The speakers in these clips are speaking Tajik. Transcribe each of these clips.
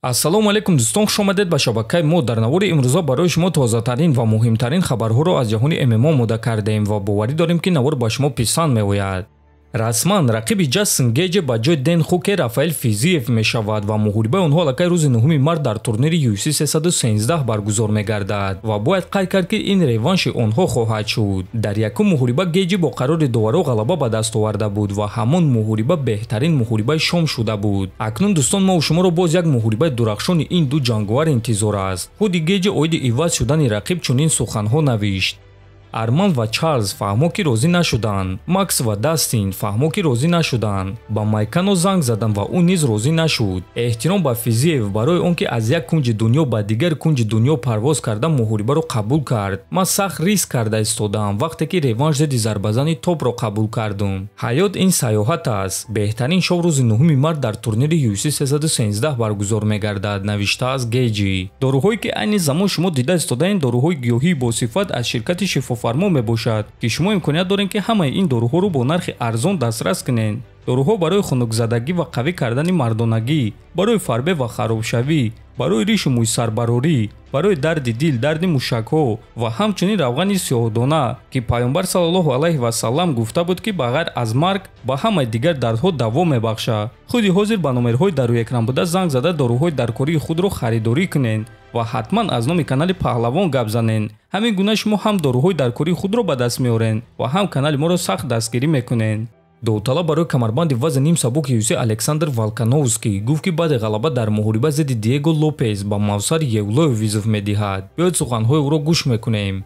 Ассалому алайкум дӯстон, хуш омадед ба шабакаи мо. Дар навори имрӯза барои шумо тозатарин ва муҳимтарин хабарҳоро аз ҷаҳони ММА омода кардаем ва боварӣ дорем, ки навор ба шумо писанд меояд. Расман рақиби Ҷастин Гейҷи ба ҷои Дэн Хукер Рафаэл Физиев мешавад ва муҳорибаи онҳо аллакай рӯзи 9 март дар турнири UFC 313 баргузор мегардад ва бояд қайд кард, ки ин реванши онҳо хоҳад шуд. Дар якум муҳориба Гейҷи бо қарори доваро ғалаба ба даст оварда буд ва ҳамон муҳориба беҳтарин муҳорибаи шом шуда буд. Акнун, дӯстон, мо шуморо боз як муҳорибаи дурахшони ин ду ҷанговар интизор аст. Худи Гейҷи оиди иваз шудани рақиб чунин суханҳо навишт: Арман ва Чарлз, фаҳмо, ки розӣ нашуданд. Макс ва Дастин, фаҳмо, ки розӣ нашуданд. Ба Майкано занг задам ва ӯ низ розӣ нашуд. Эҳтиром ба Физиев барои он ки аз як кунҷи дунё ба дигар кунҷи дунё парвоз карда, муҳорибаро қабул кард. Ман сахт риск карда истодаам, вақте ки реванш зидди зарбазани топро қабул кардум. Ҳаёт ин саёҳат аст. Беҳтарин шоу рӯзи 9 март дар турнири UFC 313 баргузор мегардад, навиштааст Гейҷи. Доруҳое, ки айни замон шумо дида истодаед, доруҳои гиёҳии босифат аз ширкати Шифофармо мебошад, ки шумо имконият доред, ки ҳамаи ин доруҳоро бо нархи арзон дастрас кунед. Доруҳо барои хунукзадагӣ ва қавӣ кардани мардонагӣ, барои фарбе ва харобшавӣ, барои ришу мӯйсарбарорӣ, барои дарди дил, дарди мушакҳо ва ҳамчунин равғани сиёҳдона, ки Пайғамбар саллаллоҳу алайҳи васаллам гуфта буд, ки ба ғайр аз марг ба ҳамаи дигар дардҳо даво мебахшад. Худи ҳозир ба номерҳои дар рӯи экран буда занг зада, доруҳои даркории худро харидорӣ кунед ва ҳатман аз номи канали Паҳлавон гап занед. Ҳамин гуна шумо ҳам доруҳои даркории худро ба даст меоред ва ҳам канали моро сахт дастгирӣ мекунед. Довталаб барои камарбанди вазни нимсабуки UFC Александр Волкановский гуфт, ки баъди ғалаба дар муҳориба зидди Диего Лопес ба Мавсар Евлоев вызов медиҳад. Биёед, суханҳои ӯро гӯш мекунем.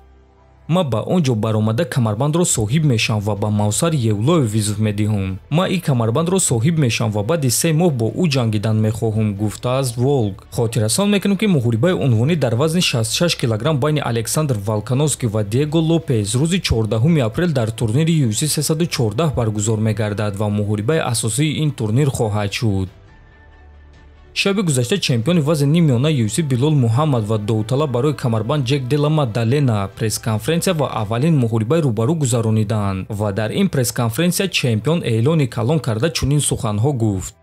Ман ба он ҷо баромада, камарбандро соҳиб мешавам ва ба Мавсар Евлоев вызов медиҳам. Ман ин камарбандро соҳиб мешавам ва баъди 3 моҳ бо ӯ ҷангидан мехоҳам, гуфтааст Волк. Хотиррасон мекунем, ки муҳорибаи унвонӣ дар вазни 66 килограмм байни Александр Волкановский ва Диего Лопес рӯзи 14 апрел дар турнири UFC 314 баргузор мегардад ва муҳорибаи асосии ин турнир хоҳад шуд. Шаби гузашта чемпиони вазни ниммиёна UFC Билол Муҳаммад ва довталаб барои камарбанд Ҷек Дела Маддалена пресс-конференсия ва аввалин муҳорибаи рӯбарӯ гузарониданд ва дар ин пресс-конференсия чемпион эълони калон карда, чунин суханҳо гуфт: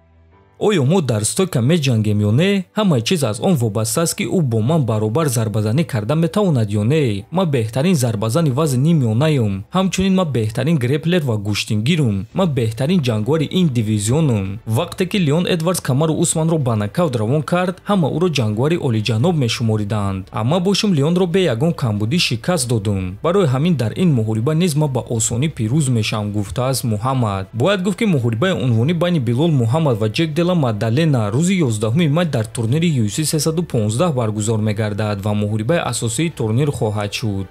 Оё мо дар стойка меҷангем ё не, ҳамаи чиз аз он вобаста аст, ки ӯ бо ман баробар зарбазанӣ карда метавонад ё не. Ман беҳтарин зарбазани вазни ниммиёнаем. Ҳамчунин ман беҳтарин греплер ва гӯштингирум. Ман беҳтарин ҷанговари ин дивизионум. Вақте ки Леон Эдвардс Камару Усманро ба нокаут равон кард, ҳама ӯро ҷанговари олиҷаноб мешумориданд. Амма бошум, Леонро бе ягон камбудӣ шикаст додум. Барои ҳамин дар ин муҳориба низ ман ба осонӣ пирӯз мешавам, гуфтааст Муҳаммад. Бояд гуфт, ки муҳорибаи унвонӣ байни Билол Муҳаммад ва Ҷек Дела Маддалена рӯзи 11 май дар турнири UFC 315 баргузор мегардад ва муҳорибаи асосии турнир хоҳад шуд.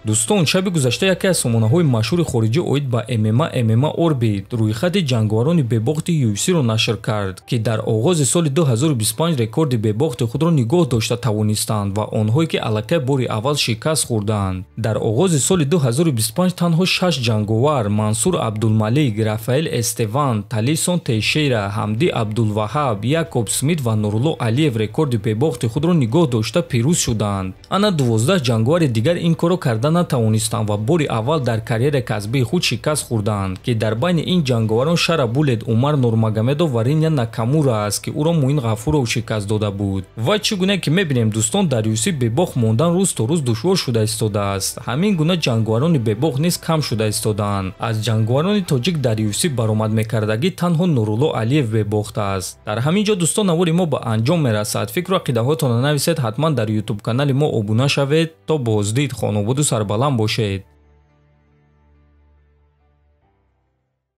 Дӯстон, шаби гузашта яке аз сомонаҳои машҳури хориҷӣ оид ба ММА, ММА Orbit, рӯйхати ҷанговарони бебохти UFC-ро нашр кард, ки дар оғози соли 2025 рекорди бебохти худро нигоҳ дошта тавонистанд ва онҳое, ки аллакай бори аввал шикаст хӯрданд. Дар оғози соли 2025 танҳо шаш ҷанговар: Мансур Абдулмалик, Рафаэл Эстеван, Талисон Тейшейра, Ҳамдӣ Абдулваҳаб, Якоб Смит ва Нурулло Алиев рекорди бебохти худро нигоҳ дошта, пирӯз шуданд. Ана 12 ҷанговари дигар ин корро карда натавонистанд ва бори аввал дар карьераи касбии худ шикаст хӯрданд, ки дар байни ин ҷанговарон Шара Булет, Умар Нурмагомедов ва Риня Накамура аст, ки ӯро Муин Ғафуров шикаст дода буд. Ва чӣ гуна ки мебинем, дӯстон, дар UFC бебохт мондан рӯз то рӯз душвор шуда истодааст. Ҳамин гуна ҷанговарони бебохт низ кам шуда истодаанд. Аз ҷанговарони тоҷик дар UFC баромад мекардагӣ танҳо Нурулло Алиев бебохт аст. Дар ҳамин ҷо, дӯстон, навори мо ба анҷом мерасад. Фикру ақидаҳоятонро нависед, ҳатман дар ютуб канали мо обуна шавед. То боздид, хонободу сарбаланд бошед.